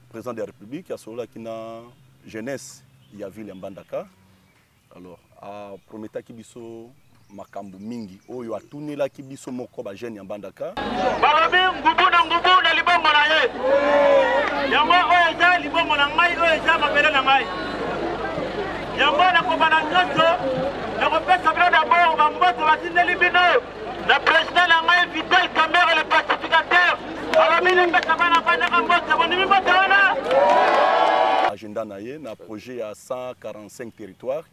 Président de la République asololaki na jeunesse ya ville ya Mbandaka. Alors aprometaki biso makambo mingi oyo atunelaki biso moko ba jeune ya Mbandaka. Balobi ngubu na ngubu na libongo na ye. Yango oyo eza libongo na ngai, oyo eza mabele na ngai. Yango nakobana nyonso, nakopesa bino d'abord bambote batindeli bino na président na ngai Vital Kamerhe le pacificateur. Alobi napesa bana bandaka mbote, bondimi mbote wana? Agenda na ye na projet ya 145 territoires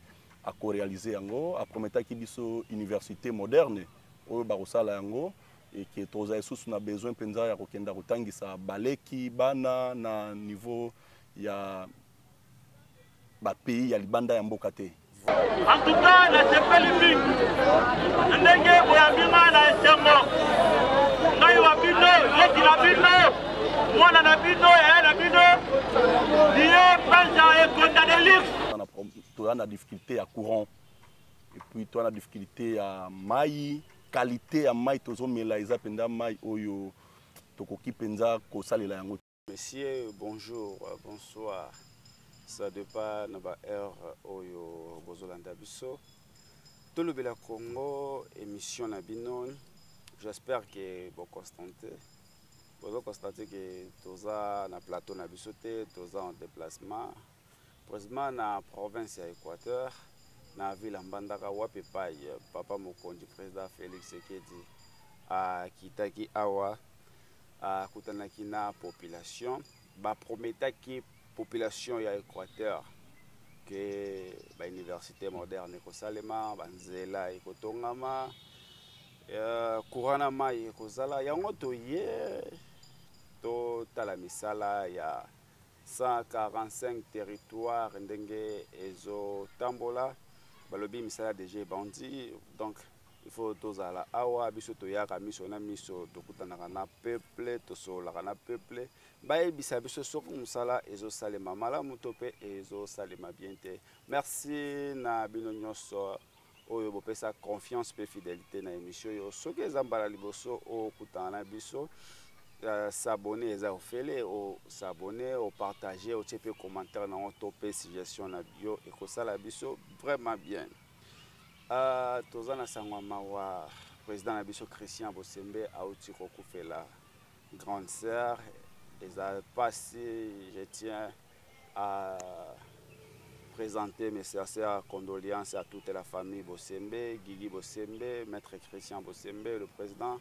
akorealize yango. Aprometaki biso université moderne oyo bakosala yango eke tozala lisusu na besoin mpenza ya kokenda kotangisa baleki bana na niveau ya bapays ya libanda ya mboka te. En tout cas, nasepeli mingi na ndenge boyambi ngai na esengo. Ngai wa bino, leki na bino, mwana na bino, yaya na bino, die mpanza ekonda de luxe. Toza na difficulté ya courant et puis toza na difficulté ya mai, qualité ya mai tozomela eza mpenza mai oyo tokoki mpenza kosalela yango. Monsieur, bonjour, bonsoir. Ça dépend na ba heure oyo bozolanda biso. Tolobela Congo émission na bino. J'espère que bo constater. Bozo constater que toza na plateau na biso te, toza en déplacement. Président na province ya Équateur, na ville Mbandaka wapi epai papa mokonzi président Félix Tshisekedi akitaki awa, akutanaki na population, baprometaki population ya Équateur que ba université moderne ekosalema, banzela ekotongama, courant na mai ekozala. Yango toye totala misala ya 145 territoire ndenge ezotambola. Balobi misala déjà ebandi, donc il faut tozala awa. Biso toyaka miso na miso, tokutanaka na peuple, tosololaka na peuple, bayebisa biso soki mosala ezosalema malamu to mpe ezosalema bien te. Merci na bino nyonso oyo bopesa confiance mpe fidélité na émission oyo. Soki eza mbala liboso okutana na biso, s'abonner eza ofele, os'abonner, opartager, otie mpe commentaire nango to mpe suggestion na bio, ekosala biso vraiment bien. Toza na sango ya mawa, président na biso Christian Bosembe auti kokufela grande sœur. Eza pasi. Je tiens à présenter mes sincères condoléances à toute la famille Bosembe, Guigui Bosembe, Maître Christian Bosembe, le président.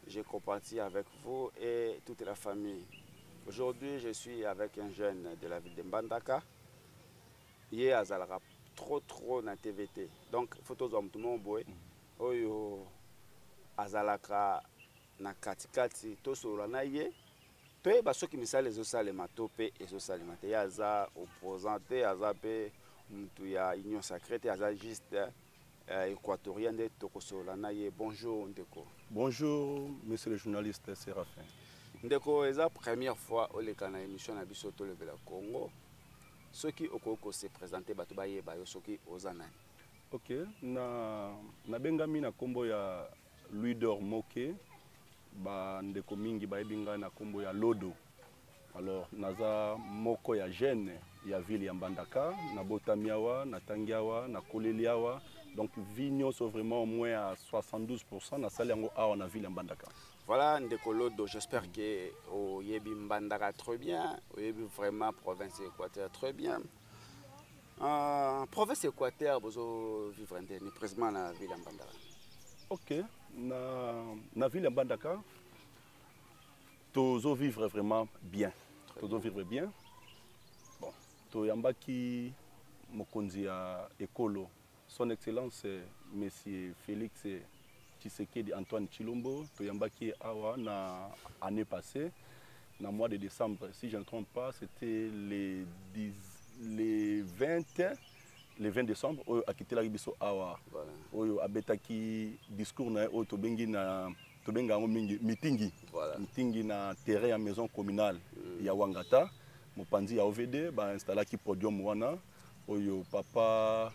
Je compatis avec vous et toute la famille. Aujourd'hui, je suis avec un jeune de la ville de Mbandaka. Ye azalaka trop trop na TVT. Donc, faut tozwa mutu moko boye oyo azalaka na katikati, tosolola na ye, toyeba soki misala ezosalema to mpe ezosalema te. Ye aza opposant te, aza mpe mutu ya union sacrée te, aza juste équatorien nde tokosolola na ye. Bonjour ndeko. Bonjour monsieur le journaliste Séraphin. Ndeko, eza première fois oleka na émission na biso Tolobela Congo. Soki okoki kose présenter, bato bayeba yo soki oza nani. Ok, na nabengami na nkombo ya Louis Dor Moke, bandeko mingi bayebi ngai na nkombo ya Lodo. Alors naza moko ya jeune ya ville ya Mbandaka, nabotami awa, natangi awa, nakoleli awa. Donc vie nyonso vraiment au moins à 72% nasali yango awa na ville ya Mbandaka. Voilà ndeko Lodo, j'espère que oyebi Mbandaka très bien, oyebi vraiment province Équateur très bien. Province Équateur bozo vivre ndeni président na ville ya Mbandaka? Ok, na ville ya Mbandaka tozo vivre vraiment bien. Tozo vivre bien. Bon, toyambaki mokonzi ya ekolo, son excellence monsieur Félix Tshisekedi Antoine Tshilombo, toyambaki awa na année passée, na mois de décembre, si je ne trompe pas, c'était les 10, les 20, le 20 décembre oyo akitelaki biso awa. Voilà. Oyo abetaki discours na ye oyo tobengi na tobenga yango mingi mitingi. Voilà. Mitingi na terrain ya maison communale ya Wangata, mopanzi ya OVD, ba installaki podium wana oyo papa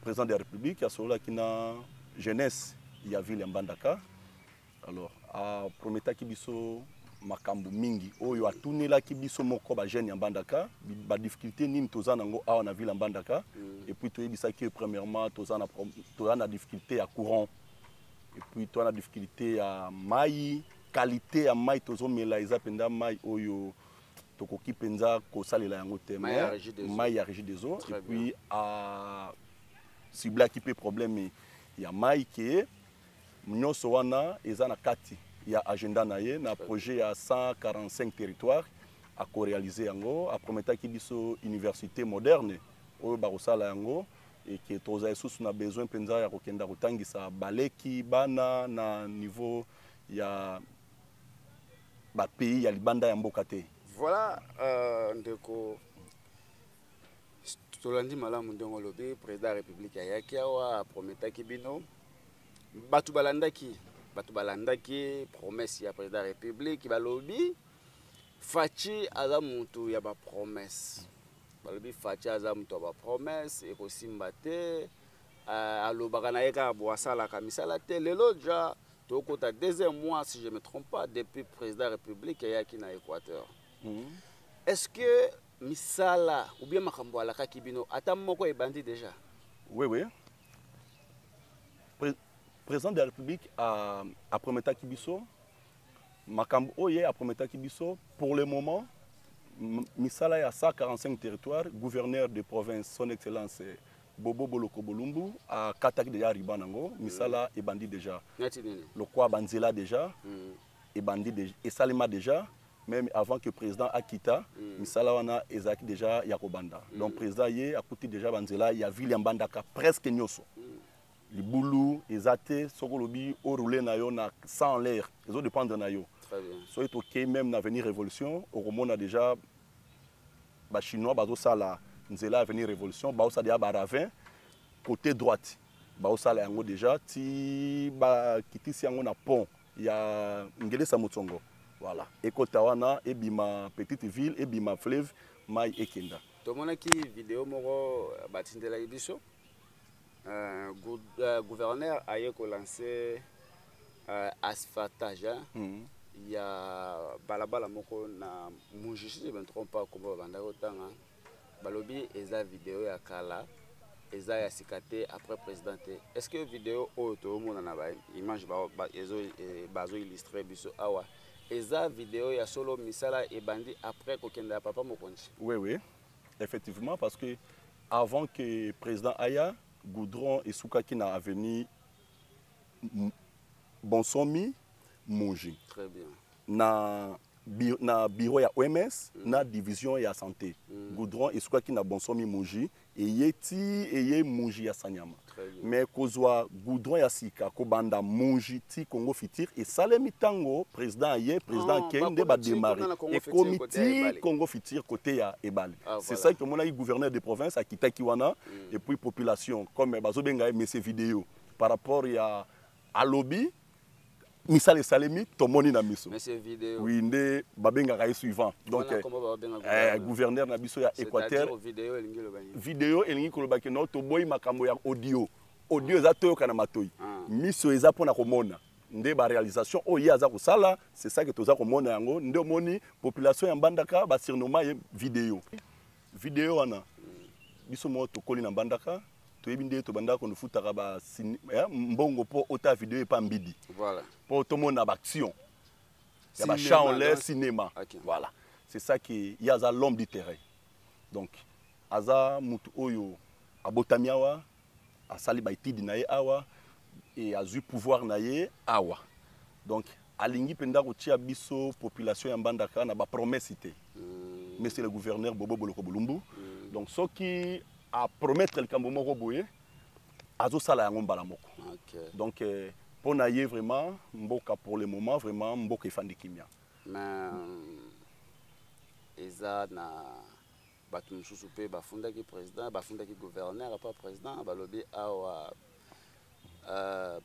président de la République asololaki na jeunesse ya ville ya Mbandaka. Alors aprometaki biso Makambo mingi oyo atunelaki biso moko bajeune ya Mbandaka, badifficulté nini toza nango awa na ville ya Mbandaka. Et puis toyebisaki ye premièrement toza na difficulté ya courant, et puis toza na difficulté ya mai, qualité ya mai tozomela eza mpenza mai oyo tokoki mpenza kosalela yango te. Mai ya Régie des eaux. Mai ya Régie des eaux. Très Et puis asiblaki mpe problème ya mai, ke nyonso wana eza na kati ya agenda na ye na projet ya 145 territoire, akoréaliser yango. Aprometaki biso université moderne oyo bakosala yango, eke tozala lisusu na besoin mpenza ya kokenda kotangisa baleki bana na niveau ya bapays ya libanda ya mboka te. Voilà, ndeko, tolandi malamu ndenge olobi. Président ya République ayaki awa, aprometaki bino. Bato balandaki promesse ya président ya République. Balobi Fatshi aza motu ya bapromesse, balobi Fatshi aza moto ya bapromesse, ekosimba te, alobaka na ye kaka bo, asalaka misala te. Lelo ja tokota deuxième mois, si je me trompe pas, depuis président ya République ayaki na Équateur. Est-ce que misala ou bien makambo alakaki bino, ata moko ebandi déjà? Oui. Président de la République aprometaki biso makambo oyo ye aprometaki biso. Pour le moment, misala ya 145 territoire, gouverneur de province, son excellence Bobo Boloko Bolumbu, akataki déjà ruban nango, misala ebandi déjà. Neti nini? Lokwa banzela déjà ebandi esalema déjà même avant que président akita. Misala wana ezalaki déjà ya kobanda. Donc président ye akuti déjà banzela ya ville ya Mbandaka presque nyonso. Libulu eza te. Soki olobi oroule na yo na 100 en l'air, ezodépendre na yo. Très bien. Soki tokei même na avenue Révolution, okomona déjà Bachinois bazosala nzela. Avenue Révolution, baosala déjà baravin côté droite, baosala yango déjà ti bakitisi yango na pont ya Ngelesa Motsongo. Voilà, ekota wana, ebima petite ville, ebima fleuve, mai ekenda. Tomonaki video moko batindelaki biso, gouverneur aye kolancer asphaltage, hein? Ya balabala moko na Muji, si je me trompe pas, kombo babandaki kotanga. Balobi eza video ya kala, eza ya sika te, après président te. Est ce que video oyo toomona na baimage bazoillustre biso awa eza video ya solo, misala ebandi après kokenda ya papa mokonzi? Oui, effectivement, parce que avant que président aya, goudron esukaki na avenue Bonsomi Mongi. Très bien. Na bureau ya OMS, na division ya santé. Goudron esukaki na Bonsomi Mongi, eye ti eye Mongi ya Sanyama. Très bien. Mais kozwa goudron ya sika kobanda Mongi ti Congo Futur esalemi ntango président aye. Président Ah, akei nde bakomi ti badémarre kuna na Congo Futur, ekomi côté ya ti Ebale. Congo Futur, côté ya Ebale. Ah, C'est voilà. ça que tomonaki gouverneur de province akitaki wana. Et puis population, comme bazobenga ye monsieur vidéo, par rapport ya alobi misala esalemi, tomoni na miso. Monsieur vidéo. Oui, nde babengaka ye suivant. Donc Wana kombo babenga eh, gouverneur. Gouverneur na biso ya Équateur. C'est-à-dire vidéo elingi eloba nini? Video elingi koloba ke no, toboyi makambo ya audio. Audio eza toyoka na matoi, miso eza mpona komona. Nde baréalisation oyo ye aza kosala, c'est ça que toza komona yango. Nde omoni population ya Mbandaka basurnomma ye vidéo. Video wana, biso moko tokoli na Mbandaka, toyebi nde tobandaka konofutaka mbongo mpo ota video epa mbidi, mpo tomona baaction ya bachat en l'air, cinéma. Voilà, c'est ça qui ye aza l'homme du terrain. Donc aza mutu oyo abotami awa, asali baétude na ye awa e azwi pouvoir na ye awa. Donc alingi mpenza kotia biso population ya Mbandaka na bapromesse te. Monsieur le gouverneur Bobo Boloko Bolumbu, donc soki apromettre likambo moko boye, azosala yango mbala moko. Donc mpo na ye vraiment, mboka pour le moment vraiment mboka efandi kimia. Mais eza na bato mosusu mpe bafundaki président, bafundaki gouverneur apa président. Balobi awa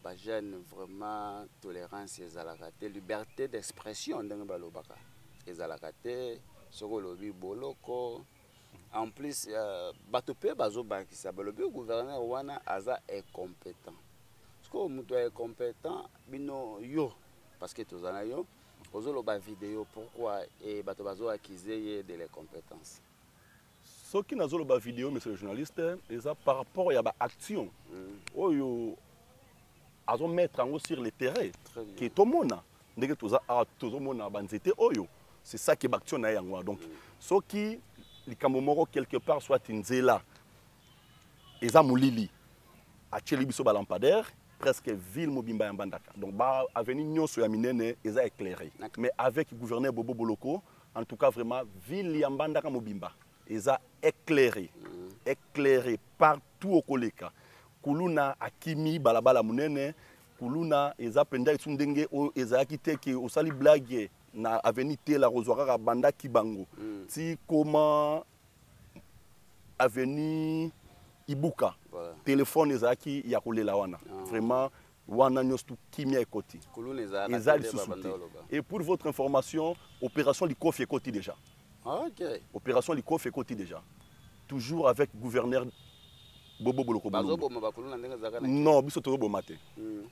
bajeune vraiment tolérance ezalaka te, liberté d'expression ndenge balobaka ezalaka te. Soki olobi, boloko. En plus bato mpe bazobakisa, balobi gouverneur wana aza incompétent. Sikoyo moto ya incompétent, bino yo, parce que toza na yo. Ozoloba video pourquoi e bato bazo accuser ye de l'incompétence? Soki nazoloba video, monsieur le journaliste, eza par rapport ya baaction oyo azomettre yango sur le terrain. Très bien. Ke tomona ndenge toza awa, tozomona banzete oyo, c'est ça ke baaction na ye yango wana. Donc soki likambo moko quelque part, soit nzela eza molili, atieli biso balampadaire presque ville mobimba ya Mbandaka. Donc ba avenue nyonso ya minene eza éclairé. Mais avec gouverneur Bobo Boloko, en tout cas vraiment ville ya Mbandaka mobimba eza éclairé, éclairé partout. Okoleka, kuluna akimi balabala monene, kuluna eza mpenza esu ndenge oyo ezalaki te ke osali blague na avenue Tela, kozwa kaka bandaki bango ti koma avenue Ibuka. Telefone ezalaki ya kolela wana. Vraiment wana nyonso tu kimia ekoti. Kuluna ezalaka eza te nde lisusu babanda te. oloba. Et pour votre information, opération Likofi ekoti déjà. Opération Likofi ekoti déjà, toujours avec gouverneur Bobo Boloko Bolombo. Bazoboma bakuluna ndenge ezalaka na Non, biso tozoboma te.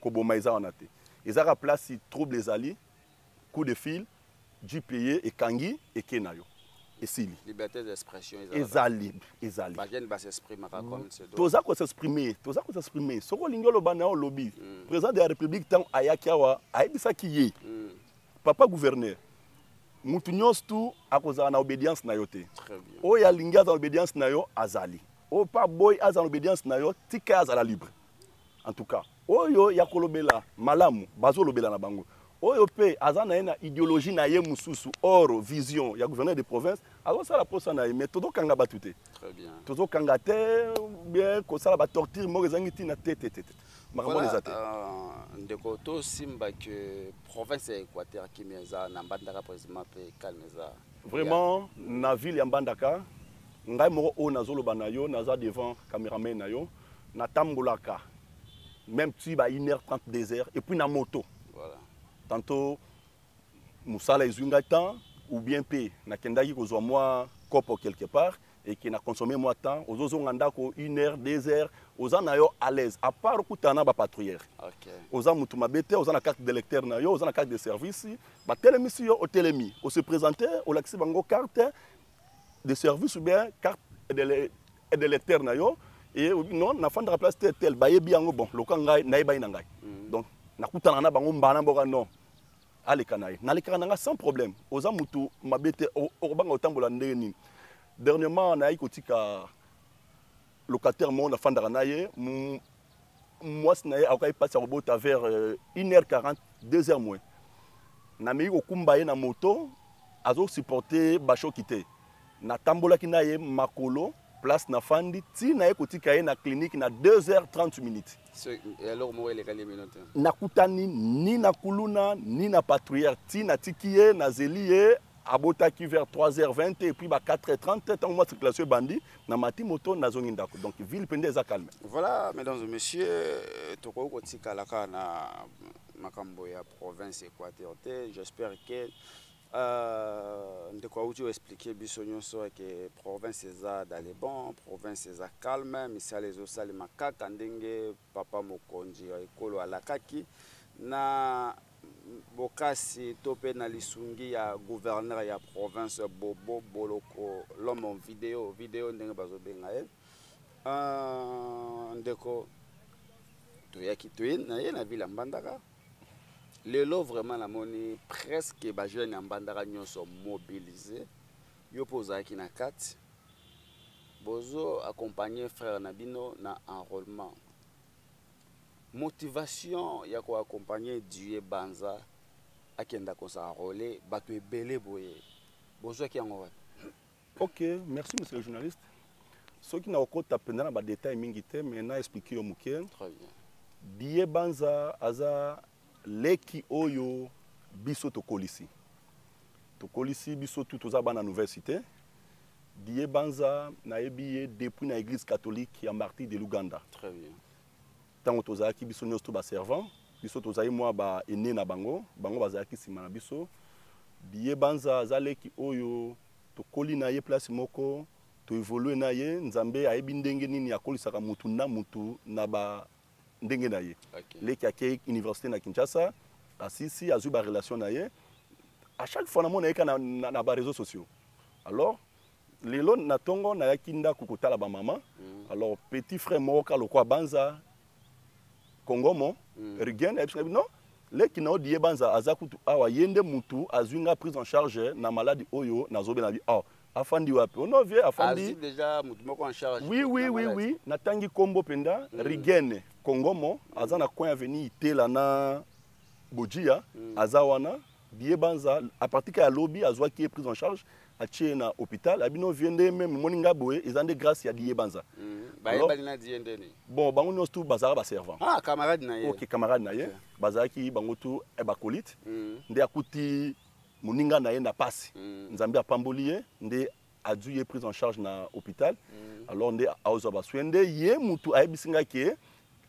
Koboma eza wana te, ezaka place trouble ezali, coup de fil, gpa ekangi, eke na yo, esili. Liberté d'expression ezalaka? Ezali, ezali. Bajeune basexprimaka comme se doit? Toza kosexprime, toza kosexprime. Soki olingi oloba na yo, olobi. Président de la République, ntango ayaki awa, ayebisaki ye papa gouverneur, mutu nyonso tu akozala na obédience na yo te. Très bien. Oyo alingi aza na obédience na yo azali, oyo mpa boy aza na obédience na yo, tika ye azala libre. En tout cas oyo ya kolobela malamu, bazolobela na bango. Oyo mpe aza na ye na idéologie na ye mosusu, or vision ya gouverneur de province, azosala posa na ye, mais tozokanga bato te. Très bien. Tozokanga te, bien kosala batorture moko ezangi ntina te, te, te, te. Makambo wana Voilà, eza te. Ndeko, tosimba ke province ya Équateur kimia eza, na Mbandaka président mpe calme eza? Vraiment, na ville ya Mbandaka, ngai moko oyo nazoloba na yo, naza devant cameraman na yo, natambolaka même ti ba 1h30, 2 heures, et puis na moto. Tantôt mosala ezwi ngai temps, ou bien mpe nakendaki kozwa mwa kopo quelque part et ke na consomme mwa temps, ozozonga ndako 1 heure, 2 heures, oza na yo à l'aise, à part okutana na bapatrouilleur. Oza mutu mabe te, oza na carte d'électeur na yo, oza na carte de service, batelemisi yo, otelemi, ose présente, olakisi bango carte de service ou bien carte d'électeur na yo, et non, nafandaka place te tel, bayebi yango. Bon, loka ngai nayebani na ngai. Donc nakutana na bango mbala mboka, non, aleka na ye, nalekaka na nga sans problème. Oza mutu mabe te, okobanga otambola ndenge nini? Dernièrement nayaki kotika locataire moko nafandaka na ye, mwasi na ye akokaki mpasi ya kobota vers 1h40, 2h moins. Nameki kokumba ye na moto, azosupporte bashoki te, natambolaki na ye makolo, place nafandi ti na ye kotika ye na clinique na 2h30 minutes. Eloko moko elekali bino te? Nakutani ni na kuluna ni na patrouilleur ti natiki ye, nazeli ye, abotaki vers 3h20 et puis ba 4h30, ntango mwa circulation ebandi, na mati moto, nazongi ndako. Donc ville mpenza eza calme. Voilà, mesdames et messieurs, tokoki kotikala kaka na makambo ya province Équateur te. J'espère que ndeko auti oexplike biso nyonso ke province eza dans les bons, province eza calme, misala ezosalema kaka ndenge papa mokonzi ya ekolo alakaki na bokasi to mpe na lisungi ya gouverneur ya province Bobo Boloko, l'homme en vidéo, vidéo ndenge bazobenga ye. Ndeko, toyaki toye na ye na ville ya Mbandaka lelo. Vraiment namoni presque bajeune ya Mbandaka nyonso mobilisé. Yo mpo ozalaki na kati, bozo accompagner frère na bino na enrôlement. Motivation ya koaccompagne Die Banza akenda kosenrôle bato ebele boye, bozwaki yango wapi? Ok, merci monsieur le journaliste. Soki nakokota mpenza na badetail mingi te, mais na explike yo moke. Très bien. Die Banza aza leki oyo biso tokolisi, tokolisi biso tu, toza bana Nouvelle Cité. Die Banza, nayebi ye depuis na église catholique ya Martyr de l'Ouganda. Très bien. Ntango tozalaki biso nyonso to baservant, biso tozali mwa baene na bango, bango bazalaki nsima na biso. Die Banza aza leki oyo tokoli na ye place moko, toévolue na ye. Nzambe ayebi ndenge nini akolisaka mutu na mutu na ba ndenge na ye. Leki akei université na Kinshasa, asisi, azwi barelation na ye. À chaque fois namona ye kaka na ba réseaux sociaux. Alors lelo na ntongo nayaki ndako kotala bamama. Alors petit frère moko kaka lokwa Banza Kongomo, Rigen, ayebisi ngai: non, leki na odi ye Banza aza kutu awa, ye nde mutu azwi nga prise en charge na maladie oyo nazobela. Bi oh, afandi wapi? Ono vie afandi. Azwi déjà motu moko en charge. Oui oui. Na Oui. maladie. Oui, natangi nkombo mpenza, Rigene Kongomo, aza na coin avenue Itela na Bojia. Aza wana die Banza. À partir ya lobi azwaki ye prise en charge, atie ye na hôpital. Abino vie nde même moni nga boye, eza nde grâce ya die Banza. Bayebani na die ndeni? Bon, bango nyonso tu bazalaka baservant. Ah, camarade na ye. Ok, camarade na ye. Bazalaki bango tu bakolite. Nde akuti moninga na ye na pasi. Nzambe apamboli ye, nde azwi ye prise en charge na hôpital. Alors nde aozwa basoin, nde ye mutu ayebisi ngai ke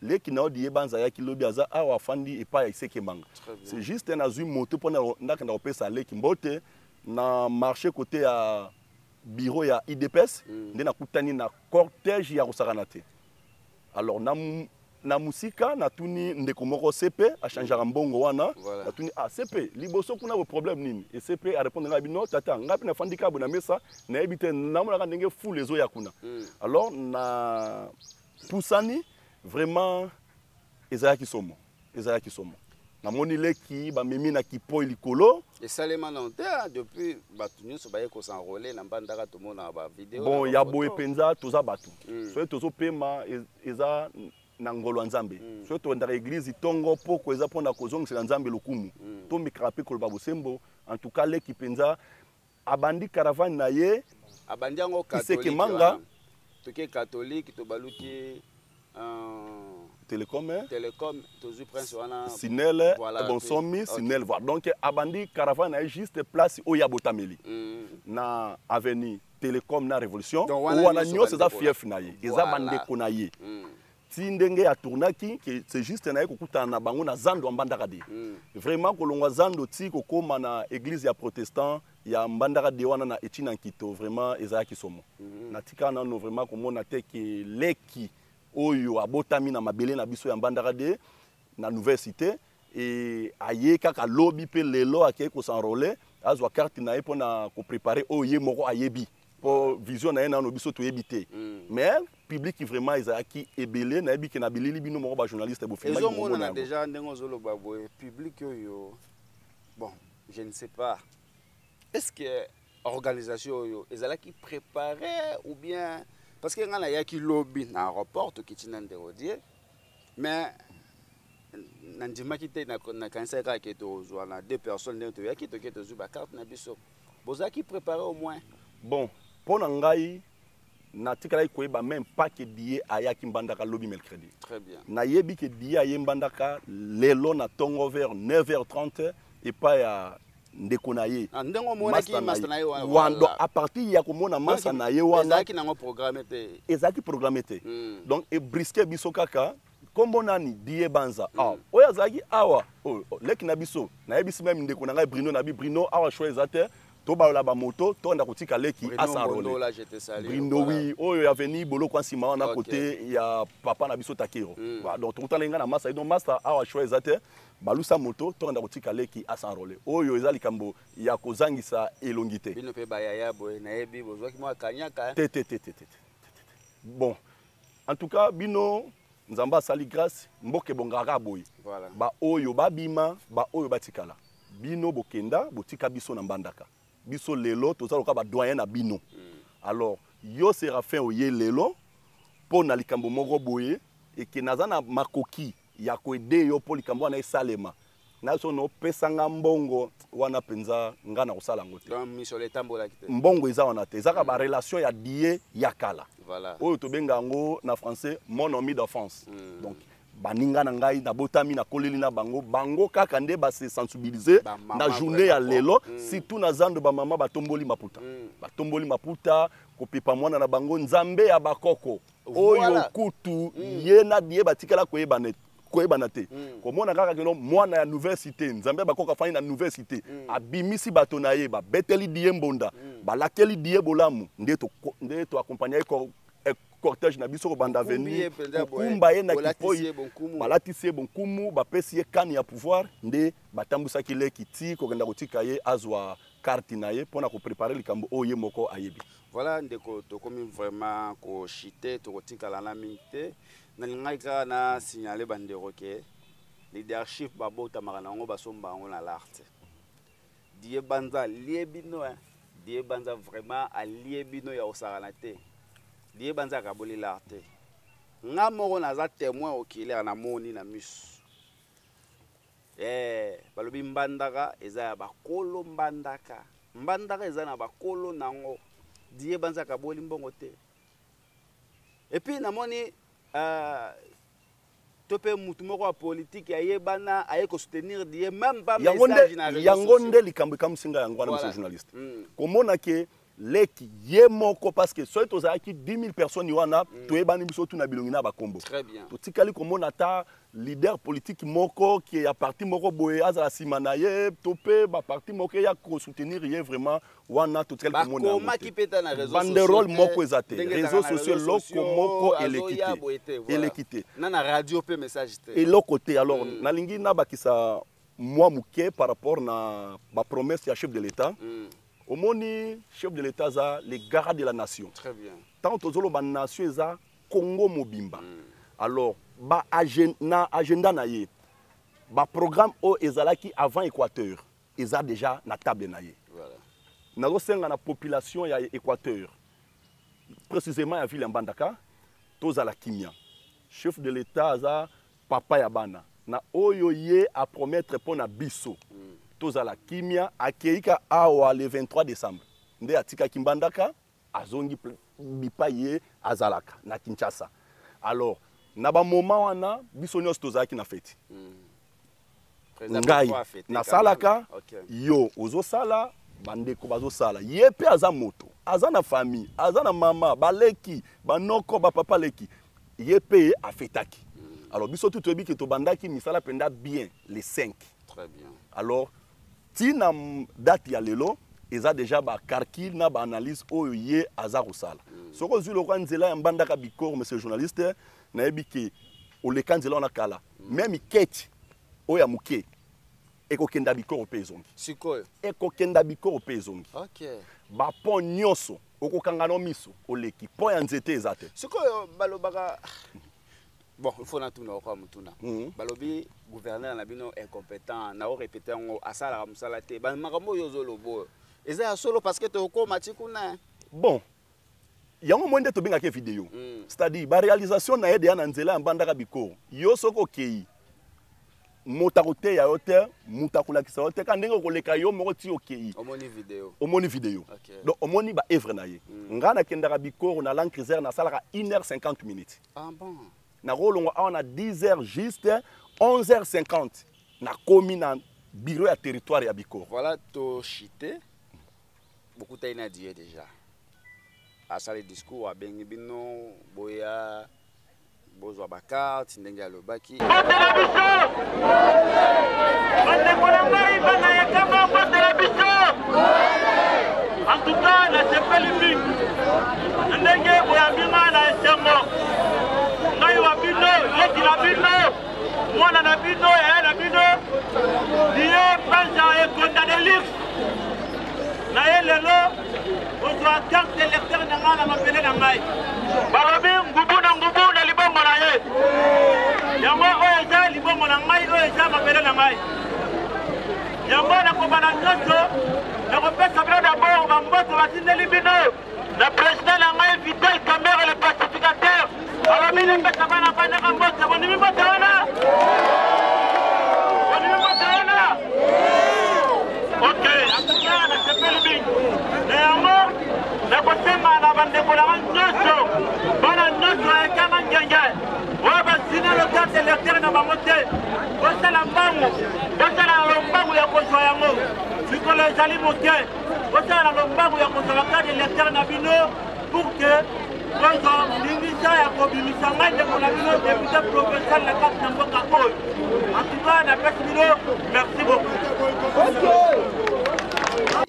leki na odi ye Banza ayaki lobi, aza awa, afandi epai ya Isekemanga. Très bien. C'est juste nazwi moto mpona ndakenda kopesa leki mbote na marché côté ya bureau ya UDPS. Nde nakutani na cortège ya kosakana te. Alors na mosika natuni ndeko moko CP achangeaka mbongo wana. Natuni: ah, CP, liboso kuna bo problème nini? E CP arépondre ngai bino: tata, ngai mpe nafandi kaka boye na mesa, nayebi te, namonaka ndenge foule ezoya kuna. Alors na pusani, vraiment ezalaki somo, ezalaki somo. Namoni leki bamemi na kipoi likolo. Esalema nano te, ah, depuis bato nyonso baye kos'enrôler na Mbandaka, tomonaka bavideo. Bon, ya boye mpenza toza bato. Soki tozopema, eza na ngolo ya Nzambe. Soki tokendaka église ntongo poko, eza mpona kozongisela Nzambe lokumu. Tomekaka mpe koloba bosembo. En tout cas leki mpenza abandi caravane na ye. Abandi yango Iseke catholique. Manga. Wana. Toke catholique, tobaluki Télécom, eh? Télécom, tozwi prince wana. Sinele. Voilà, bonsomi. Ok. Sinele, voilà. Donc abandi caravane na ye juste place oyo abotameli, na avenue Télécom na Révolution. Donc, wana wana nyonso nyonso eza bandeko fief na ye, eza bandeko na ye. Ti ndenge atournaki ke c'est juste na ye kokutana na bango na zando ya Mbandaka de. Vraiment kolongwa zando ti kokóma na église ya protestant ya Mbandaka de wana na Etina Nkito, vraiment ezalaki somo. Natika nano vraiment komona te ke leki oyo abotami na mabele na biso ya Mbandaka de na Nouvelle Cité e aye kaka lobi mpe lelo akei kos'enrôler, azwa carte na ye mpona kopréparer oyo ye moko ayebi mpo vision na ye nano biso toyebi te. Mais public vraiment ezalaki ebele. Nayebi ke na bilili bino moko bajournaliste bofilmaki, bokomona Ezomonana yango. Déjà ndenge ozoloba boye, public oyo, bon, je ne sais pas, est ce que organisation oyo ezalaki préparé ou bien? Parce que ngai nayaki lobi na aéroport, tokiti na ndeko die, mais nandimaki te, nakanisaki kaka ke tozwa na deux personnes. Ndenge toyaki, toke tozwi bacarte na biso. Bozalaki préparé au moins? Bon, mpo na ngai natikalaki koyeba même pas ke die ayaki Mbandaka lobi mercredi. Très bien. Nayebi ke die aye Mbandaka lelo na ntongo vers 9h30 epai ya ndeko na ye. Ah, ndenge omonaki masta na ye wana. Wana, donc à partir ya komona masa na ye wana. Ezalaki nango programme te? Ezalaki programme te. Donc ebrusquer biso kaka nkombo nani, Die Banza. Ah, oyo azalaki awa, oyo, oh, leki na biso. Nayebisi même ndeko na ngai Brino, nabi: Brino, awa choix eza te, tobalola bamoto, tonda kotika leki Bruno as'enrôler. Bondola, je te salue. Brino. Voilà. Oui, oyo aveni boloko nsima wana, côté ya papa na biso Takero. Voilà, donc tokutana ngai na masa, donc masa, awa choix eza te, balusa moto, tonda kotika leki as'enrôler. Oyo eza likambo ya kozangisa elongi te. Bino mpe bayaya boye, nayebi bozwaki mwa kanyaka, hein? Te, te, te, te, te, te, te, te. Bon, en tout cas bino Nzambe asali grâce, mboka ebongaka boye. Baoyo babima, baoyo batikala, bino bokenda, botika biso na Mbandaka. Biso lelo toza lokola badoyen na bino. Alors yo Séraphin, oye lelo mpo na likambo moko boye eke naza na makoki ya koaider yo mpo likambo wana esalema. Na so nopesanga mbongo wana mpenza, nga na kosala yango te. Donc misolo etambolaki te? Mbongo eza wana te, ezaka barelation ya die ya kala. Oyo tobenga yango na français mon ami d'enfance. Donc baninga na ngai, nabotami, nakoleli na bango, bango kaka nde base sensibiliser Bamama na journée ya vraiment. lelo. Surtout na zando, bamama batomboli maputa. Batomboli maputa kopepa mwana na bango. Nzambe ya bakoko oyo kutu ye na die batikala koyebana te. Komona kaka keno mwana ya Nouvelle Cité, Nzambe ya bakoko afandi na Nouvelle Cité, abimisi bato na ye, babeteli die mbonda, balakeli die bolamu, nde toaccompagne ye. Cortège na biso kobanda avenue, kokumba ye na kipoi, balatisi ye bonkumu, bapesi ye kani ya pouvoir, nde batambwisaki leki ti kokenda kotika ye azwa carte na ye mpo na koprepare likambo oyo ye moko ayebi. Voilà ndeko, tokomi vraiment kochite, tokotikala na mingi te. Nalingaki kaka na signale bandeko ke leadership babotamaka na yango, basomba yango na l'art. Die Banza alie bino, hein. Die Banza vraiment alie bino ya kosakana te. Die Banza akaboli l'art te. Nga moko naza témoin oculaire, namoni na miso. Balobi Mbandaka eza ya bakolo, Mbandaka. Mbandaka eza na bakolo nango. Die Banza akaboli mbongo te. Et puis namoni to pe mutu moko ya politique ayebana aye ko soutenir Die même pas message na réseaux yango sociaux. Nde likambo ekamwisi ngai yango wana, monsieur journaliste. Komona ke leki ye moko, parce que soki tozalaki 10 000 personnes wana, toyebani biso tuna bilongi na bakombo. Très bien. Totikali komona ata leader politique moko ki ya parti moko boye azala nsima na ye, to pe ba parti moko ya ko soutenir ye vraiment, wana totikali komona yango Bakomaki te. mpe ta na réseaux Banderole sociaux te, moko eza te. ndenge Réseaux ezalaka na sociaux réseaux eloko sociaux, moko eleki azoya te. boye te, voilà. Eleki te. Na na radio mpe message te. Eloko te. Alors, nalingi nabakisa mwa moke par rapport na ba promesse ya chef de l'État. Omoni, chef de l'État aza le garant de la nation. Très bien. Tant tozoloba nation eza Congo mobimba. Alors, ba na agenda na ye, ba programme oyo ezalaki avant Équateur, eza déjà na table na ye. Voilà. Nazosenga na population ya Équateur, précisément ya ville ya Mbandaka, tozala kimia. Chef de l'État aza papa ya bana. Na oyo ye a promettre mpo na biso. Tozala kimia, akeika awa le 23 décembre. Nde atikaki Mbandaka, azongi bipai ye azalaka na Kinshasa. Alors, na ba moment wana biso nyonso tozalaki na feti. Président Ngai Pepo a fêté quand nasalaka, même. Ok. yo ozosala, bandeko bazosala. Ye pe aza moto, aza na famille, aza na mama, baleki, banoko, bapapa leki. Ye pe afetaki. Alors biso tout toyebi ke tobandaki misala penda bien les 5. Très bien. Alors ti na date ya lelo eza déjà ba calcul na ba analyse oyo ye aza kosala. Soko ozwi lokwa nzela ya Mbandaka Bikoro, monsieur journaliste, nayebi ke oleka nzela wana kala. Même keti oyo ya moke ekokenda Bikoro pe ezongi. Sikoyo. Ekokenda Bikoro pe ezongi. Ok. Ba pont nyonso okokanga no miso oleki, pont ya nzete eza te. Sikoyo balobaka bon, il faut natuna okoa motuna. Balobi gouverneur na bino incompétent, na o répéter yango asalaka mosala te. Ba makambo oyo ozoloba oyo eza ya solo parce que tokoma ti kuna. Bon, yango moi nde tobengaki vidéo. C'est-à-dire ba réalisation na ye deya na nzela ya Mbandaka Bikoro. Yo soko okei, moto akoteya yo te, moto akolakisa yo te, ka ndenge okoleka yo moko ti okei. Omoni vidéo. Omoni vidéo. Ok. Donc omoni ba œuvre na ye. Nga nakendaka Bikoro na Land Cruiser, nasalaka une heure cinquante minutes. Ah bon. Nakolongwa awa na dix heures juste, onze heures cinquante, nakomi na bureau ya territoire ya Bikoro. Voilà, to chité. Beaucoup na die déjà. Asali discours abengi bino boya bozwa ba carte ndenge alobaki. Botela biso! Bandeko na ngai bana ya Kama, botela biso! En tout cas, nasepeli mingi na ndenge boyambi ngai na esengo. Ngai wa bino, leki na bino, mwana na bino, yaya na bino, Die Banza ekonda de luxe. Na ye lelo kozwa carte électeur na ngai na mabele na ngai. Balobi ngubu na ngubu na libongo na ye. Yango oyo eza libongo na ngai, oyo eza mabele na ngai. Yango nakobanda nyonso, nakopesa bino d'abord bambote batindeli bino na président na ngai Vital Kamerhe le pacificateur. Balobi napesa bana bandaka mbote, bondimi mbote wana? Bondimi mbote wana? Ok, en tout cas nasepeli mingi na yango. Nakosenga na bandeko na ngai nyonso, bana nyonso ya Ekanga Ngenge oyo basina le carte électeur na bango te, bosala mbangu, bosala na lombangu ya kozwa yango. Mikolo ezali moke, bosala na lombangu ya kozwa ba carte électeur na bino pour que bozwa ndingisa ya kobimisa ngai ndeko na bino député provincial na kati na mboka oyo. En tout cas, napesi bino merci beaucoup.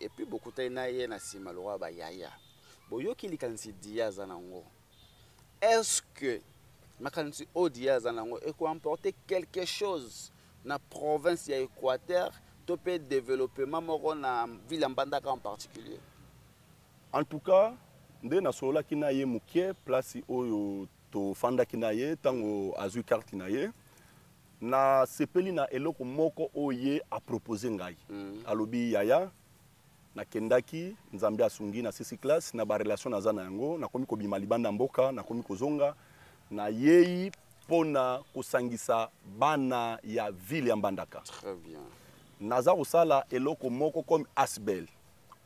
Et puis bokutani na ye na nsima lokwa bayaya. Boyoki likanisi dia aza nango. Est ce que makanisi oyo Diye aza na yango eko emporter quelque chose na province ya Equateur to mpe développement moko na ville ya Mbandaka en particulier? En tout cas, nde nasololaki na ye moke place oyo tofandaki na ye ntango azwi carte na ye, nasepeli na eloko moko oyo ye apropose ngai. Alobi yaya, nakendaki, Nzambe asungi na sisi classe na ba relation naza na yango, nakomi kobima libanda mboka, nakomi kozonga, nayei mpona kosangisa bana ya ville ya Mbandaka. Très bien. Naza kosala eloko moko comme Asbel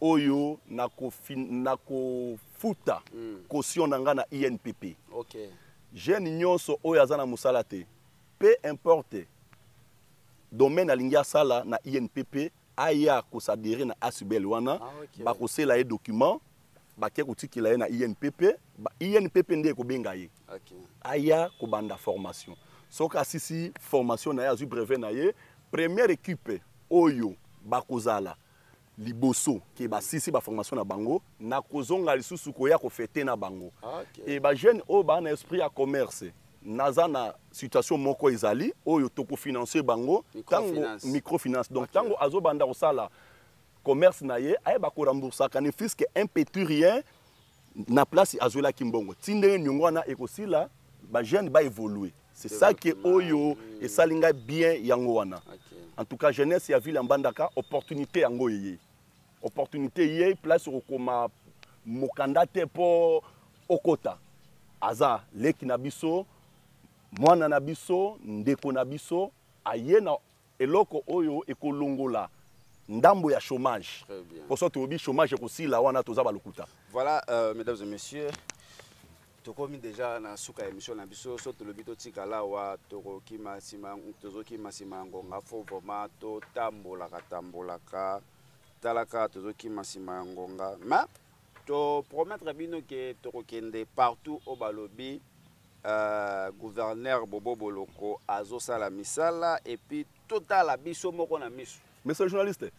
oyo nakofuta caution na nga na INPP. Jeune nyonso oyo aza na mosala te, peu importe domaine alingi asala na INPP, aya kosadere na Asbel wana. Bakosela ye document, bake kotikela ye na INPP, INPP nde ekobenga ye. Aya kobanda formation. Soki asisi formation na ye, azwi brevet na ye, première équipe oyo bakozala liboso ke basisi ba formation na bango, na kozonga lisusu koya kofete na bango. E ba jeune oyo baa na esprit ya commerce, naza na situation moko ezali oyo tokofinancer bango tango Microfinance. Microfinance. Donc tango azobanda kosala commerce na ye, ayeba koremboursaka ne fût-ce que un petit rien na place azwelaki mbongo. Ti ndenge niongo wana ekosila, ba jeune ba évoluer. C'est ça que Développement. oyo esali ngai bien yango wana. En tout cas, jeunesse ya ville ya Mbandaka, opportunité yango eye. Opportunité ye, place okoma mokanda te po okota. Aza leki na biso, mwana na biso, ndeko na biso, aye na eloko oyo ekolongola ndambo ya chômage. Très bien. Pour ça tobi chômage ekosila wana toza balokuta. Voilà, mesdames et messieurs, tokomi déjà na suka ya émission na biso. So tolobi totikala awa, tokokima nsima, tozokima nsima ya ngonga. Fo vraiment totambolaka, tambolaka, talaka, tozokima nsima ya ngonga. Mais to promettre bino ke tokokende partout oyo balobi, gouverneur Bobo Boloko azosala misala, et puis totala biso moko na miso. Monsieur le journaliste,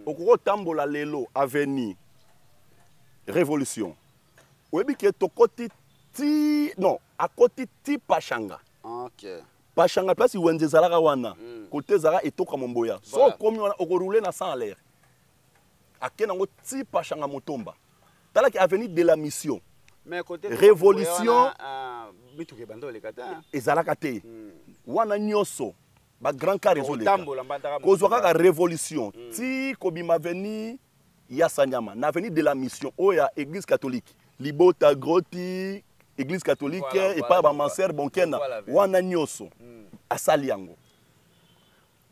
okoko tambola lelo avenue Révolution. Oyebi ke tokoti ti, non, akoti ti Pachanga. Pachanga place wenze ezalaka wana. Côté ezalaka etoka momboya. So okomi wana, okorouler na 100 à l'air. Ake nango ti Pachanga Motomba. Talaki avenue de la Mission. Mais côté Révolution, wana, mituka ebanda oleka te, hein? Ezalaka te. Wana nyonso ba grand car ezoleka. Kotambola mbandaka Kozwa motuka. kaka Révolution, ti kobima avenue ya Sanyama, na avenue de la Mission oyo ya Église catholique. Libota Groti, Église catholique, et pas ba Manser Bonkena. Wana nyonso asali yango.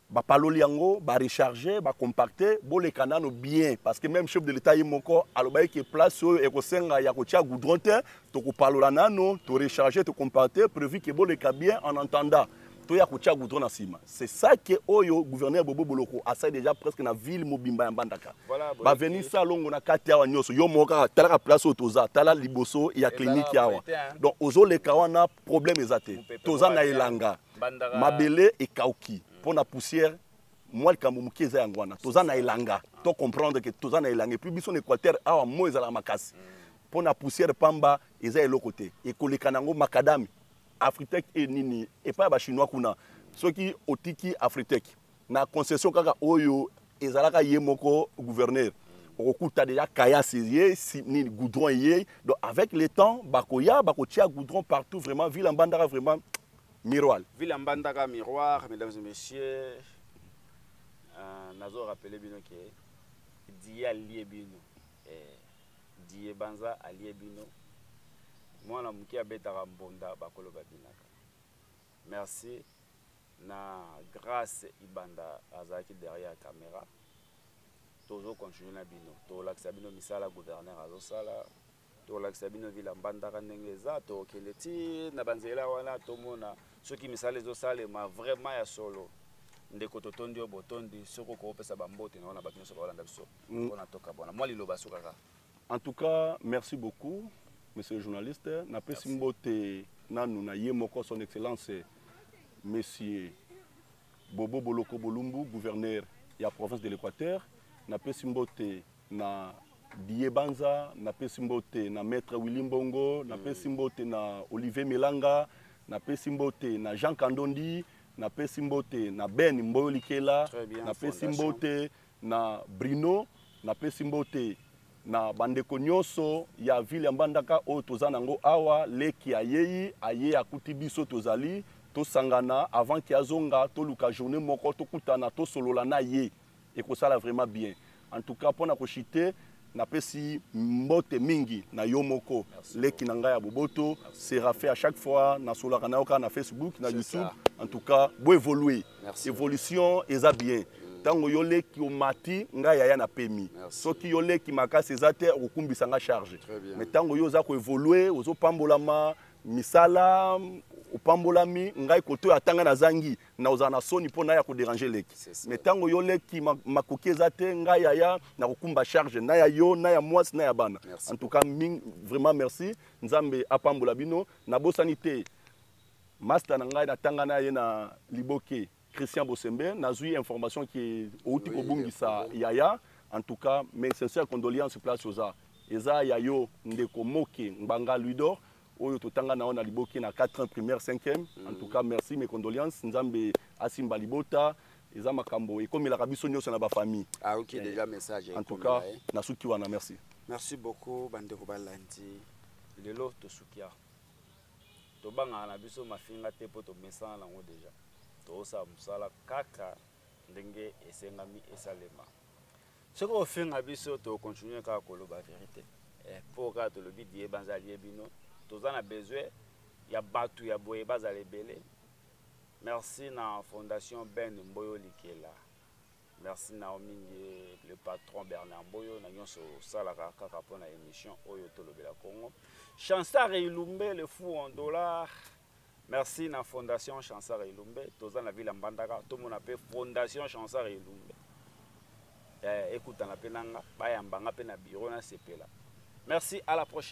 Ba paloli yango, ba recharger, ba compacter, boleka nano bien parce que même chef de l'État ye moko alobaki ke place oyo ekosenga ya kotia goudron te, tokopalola nano, to recharger, to compacter, prévu ke boleka bien en entendant toya kotia goudron na nsima. C'est ça que oyo gouverneur Bobo Boloko asali déjà presque na ville mobimba ya Mbandaka. Voilà, boye Ba veni ki. salongo na kati awa nyonso, yo moko kaka talaka place oyo toza, tala liboso ya Ezala clinique awa. boye te, hein. Donc ozoleka wana problème eza te. Mopepe Toza na moko ya elanga. Mbandaka. Mabele ekauki mpo na poussière, mwa likambo moke eza yango wana. Toza na elanga, to comprendre que toza na elanga. Et puis biso na Équateur awa mo ezalaka makasi. Mpo na poussière pamba eza eloko te. Ekoleka nango macadam, Afritech e nini epai ya ba chinois kuna. Soki otiki Afritech na concession kaka oyo ezalaka ye moko gouverneur, okokuta déjà kayas ye, si, nini goudron ye. Donc avec le temps bakoya bakotia goudron partout, vraiment ville ya Mbandaka vraiment miroir. Ville ya Mbandaka miroir, mesdames et messieurs. Nazo rappeler bino ke Diye alie bino. Diye Banza alie bino. Mwana moke abetaka mbonda bakolo babinaka. Merci na Grâce Ibanda azalaki derrière caméra. Tozo continuer na bino. Tolakisa bino misala gouverneur azosala. Tolakisa bino ville ya Mbandaka ndenge eza. Tokende ti na banzela wana tomona soki misala ezosalema vraiment ya solo. Ndeko totondi yo botondi soki okopesa ba mbote na wana bato nyonso baolanda biso. Mpona tokabwana. Mwa liloba sukaka. En tout cas, merci beaucoup, monsieur le journaliste. Napesi Merci. mbote nanu na ye moko, son excellence, monsieur Bobo Boloko Bolumbu, gouverneur ya province de l'Équateur. Napesi mbote na Die Banza, napesi mbote na Maître Willy Mbongo, napesi mbote na Olivier Melanga, napesi mbote na Jean Kandondi, napesi mbote na Ben Mboyo Likela, napesi mbote na Bruno, napesi mbote na bandeko nyonso ya ville ya Mbandaka oyo toza nango awa. Leki ayei, aye akuti biso tozali tosangana avant ki azonga, toluka journée moko tokutana, tosolola na ye, ekosala vraiment bien. En tout cas, mpona koshite, napesi mbote mingi na yo moko, leki na ngai ya boboto Séraphin. À chaque fois nasolaka na yo kaka na Facebook, na YouTube. En tout cas, boévolue, évolution eza bien. Ntango yo leki omati, ngai yaya na pemi. Soki yo leki makasi eza te, okokumbisa nga charge. Mais ntango yo oza koévolue, ozopambolama misala, opambolami, ngai koto oyo atanga nazangi, na ozala na soni mpo naya kodéranger leki. Mais ntango yo leki makoki eza te, ngai yaya nakokumba charge na ya yo, na ya mwasi, na ya bana. En tout cas, vraiment merci, Nzambe apambola bino. Nabosani te master na ngai, natanga na ye na Liboke, Christian Bosembe. Nazwi information ki outi kobungisa yaya. En tout cas, mes sincères condoléances. Place oza eza ya yo, ndeko Moke Ngbanga Luidor, oyo totanga na yo na Liboke na 4 ans primaire, 5e. En tout cas, merci, mes condoléances. Nzambe asimba libota. Eza makambo ekomelaka biso nyonso na bafamille. Ah, ok, déjà message. En tout cas, nasuki wana, merci. Merci beaucoup, bandeko balandi. Lelo tosuki awa. Tobangaka na biso mafinga te mpo tomesana nango déjà. Tozosala mosala kaka ndenge esengami esalema. Soki ofinga biso, tokontinue kaka koloba vérité mpo kaka tolobi Die Banza alie bino. Toza na besoin ya bato ya boye bazala ebele. Merci na Fondation Ben Mboyo Likela, merci na yo mingi, le patron Bernard Mboyo, na nyonso osalaka kaka mpona émission oyo Tolobela Congo. Chansar Ilumbe, le fou en dollar, merci na Fondation Chansar Ilumbe. Toza na ville ya Mbandaka, tomona mpe Fondation Chansar Ilumbe ekutana mpe nanga, bayambanga mpe na bureau, nasepela. Merci, à la prochaine.